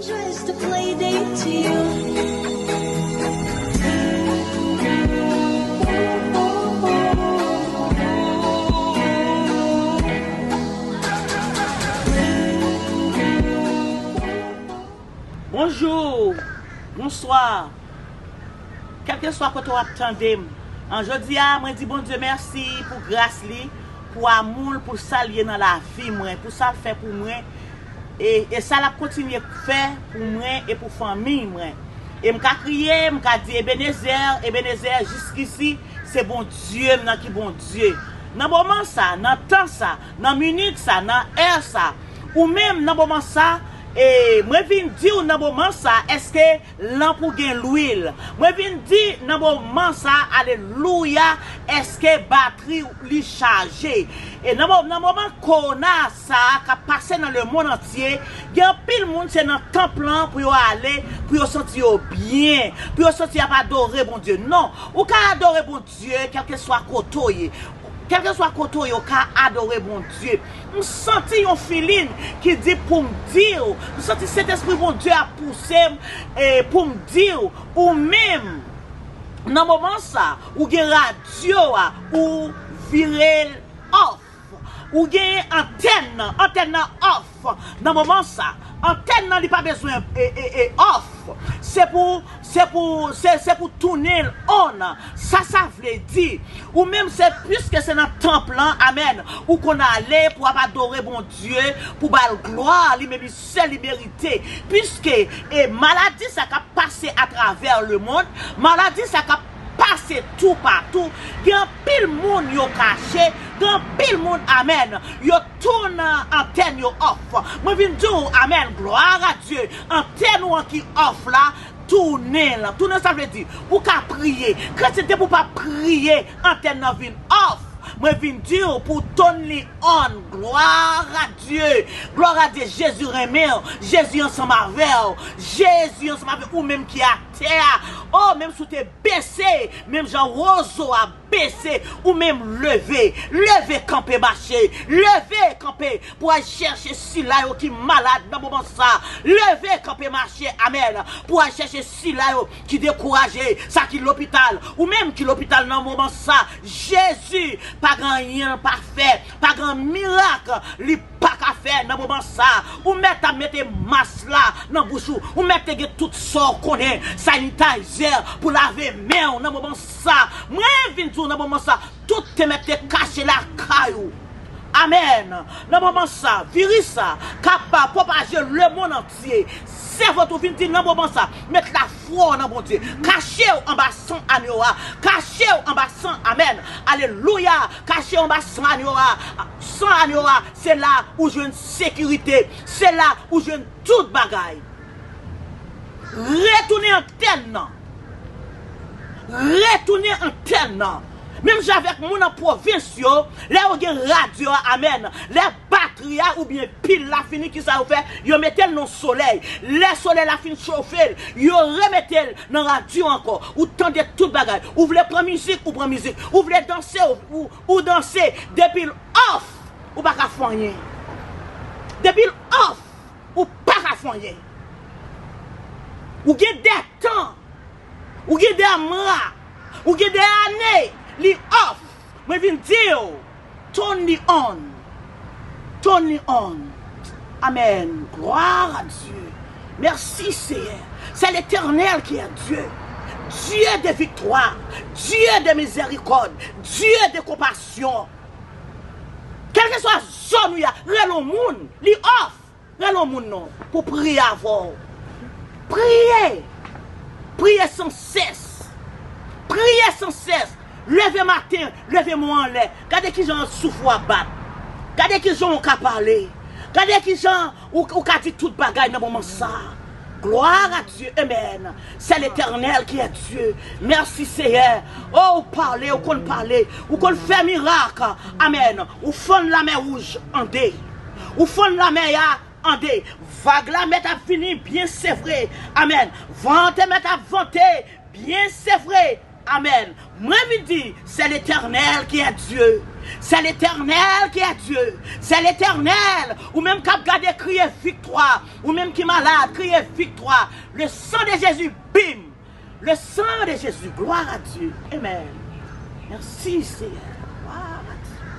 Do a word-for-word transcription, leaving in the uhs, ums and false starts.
Just a play date to you. Bonjou, bonswa. Kèlkeswa kote w ap tande m, an, jodi a, mwen di Bondye mèsi pou gras li, pou amou l, pou sa l ye nan lavi mwen, pou sa l fè pou mwen, e, e sa l ap kontinye fè pou mwen e pou fanmiy mwen. E m ka kriye, m ka di, Ebenezè, Ebenezè, jiskisi, se Bondye m nan ki Bondye. Nan moman sa, nan tan sa, nan minit sa, nan è sa, ou menm nan moman sa, e mwen vin di w nan moman sa, èske lanp ou gen lwil? Mwen vin di nan moman sa, alelouya, èske batri li chaje? E nan mo-, nan moman kowona sa a k ap pase nan lemonn antye, gen anpil moun se nan tanp lan pou yo ale, pou yo santi yo byen, pou yo santi y ap adore Bondye. Non, ou ka adore Bondye kèlkeswa kote w ye. Kèlkeswa kote w ye, w ka adore Bondye. M santi yon feeling ki di pou m di w, m santi Sentespri Bondye ap pouse m, e, pou m di w, ou menm, nan moman sa, ou gen radyo a, ou vire l off. Ou gen antèn nan, antèn nan off nan moman sa. Antèn nan li pa bezwen e, e, e off. Se pou, se pou, se, se pou tounen l on. Sa sa vle di, ou menm se, piske se nan tanp lan, amèn, ou konn ale pou ap adore Bondye, pou ba l glwa, li menm li sèl li merite. Piske, e, maladi sa k ap pase atravè lemonn, maladi sa k ap pase toupatou, gen anpil moun yo kache, gen anpil moun, amèn, yo tounen antèn yo off. Mwen vin di w, amèn, gloire à Dieu, antèn ou an ki off la, tounen l. Tounen sa vle di, ou ka priye. Kretyen, depi w pa priye, antèn nan vin off. Mwen vin di w pou w tounen li on. Gloire à Dieu. Gloire à Dieu. Jezi renmen w. Jezi ansanm avè w. Jezi ansanm avè ou menm ki atè a. O, menm si w te bese, menm jan wozo a bese, ou menm leve. Leve kanpe mache. Leve kanpe pou al chèche sila yo ki malad nan moman sa. Leve kanpe mache. Amèn. Pou al chèche sila yo ki dekouraje, sa ki lopital, ou menm ki lopital nan moman sa, Jezi, pa gen anyen l pa fè, pa gen mirak li pa ka fè nan moman sa. Ou mèt ap mete mas la nan bouch ou, ou mèt te gen tout sa w konnen, sanitizer pou lave men w nan moman sa. Mwen vin di w nan moman sa, tout te mèt te kache lakay ou. Amèn. Nan moman sa, viris sa k ap pwopaje lemonn antye. Sèvant ou vin di nan moman sa, met lafwa w nan Bondye. Kache w anba san anyo a. Kache w anba san, amèn. Alelouya. Kache w anba san anyo a. San anyo a, se la ou jwenn sekirite. Se la ou jwenn tout bagay. Retounen antèn nan. Retounen antèn nan. Menm jan avèk moun an pwovens yo, lè yo gen radyo a, amèn. Lè batri a oubyen pil la fini, kisa yo fè? Yo mete l nan solèy. Lè solèy la fin chofe l, yo remete l nan radyo ankò. Ou tande tout bagay. Ou vle pran mizik, ou pran mizik. Ou vle danse, ou, ou, ou danse. Depi l off, ou pa ka fè anyen. Depi l off, ou pa ka fè anyen. Ou gen de tan, ou gen de mwa, ou gen de ane, li off. Mwen vin di w, turn li on. Turn li on. Amen. Gloire à Dieu. Merci, Seigneur. C'est l'Éternel qui est Dieu. Dieu de victoire. Dieu de miséricorde. Dieu de compassion. Kèlkeswa zòn ou ye a, rele yon moun, li off. Rele yon moun non, pou priye avè w. Priye. Priye san sès. Priye san sès. Leve maten, leve men w anlè. Gade kijan souf ou ap bat. Gade kijan w ka pale. Gade kijan ou, ou ka di tout bagay nan moman sa. Gloire à Dieu. Amen. C'est l'Éternel qui est Dieu. Merci, Seigneur. Oh, ou pale, ou konn pale. Ou konn fè mirak. Amen. Ou fann lamè wouj an de. Ou fann lamè a an de. Vag la mèt ap vini, byen se vre. Amen. Van an te mèt ap vante, byen se vre. Amen. Mwen vin di, c'est l'Éternel qui est Dieu. C'est l'Éternel qui est Dieu. C'est l'Éternel. Ou menm k ap gade, kriye viktwa. Ou menm ki malad, kriye viktwa. Le sang de Jésus, bim. Le sang de Jésus, gloire à Dieu. Amen. Merci Seigneur. Gloire à Dieu.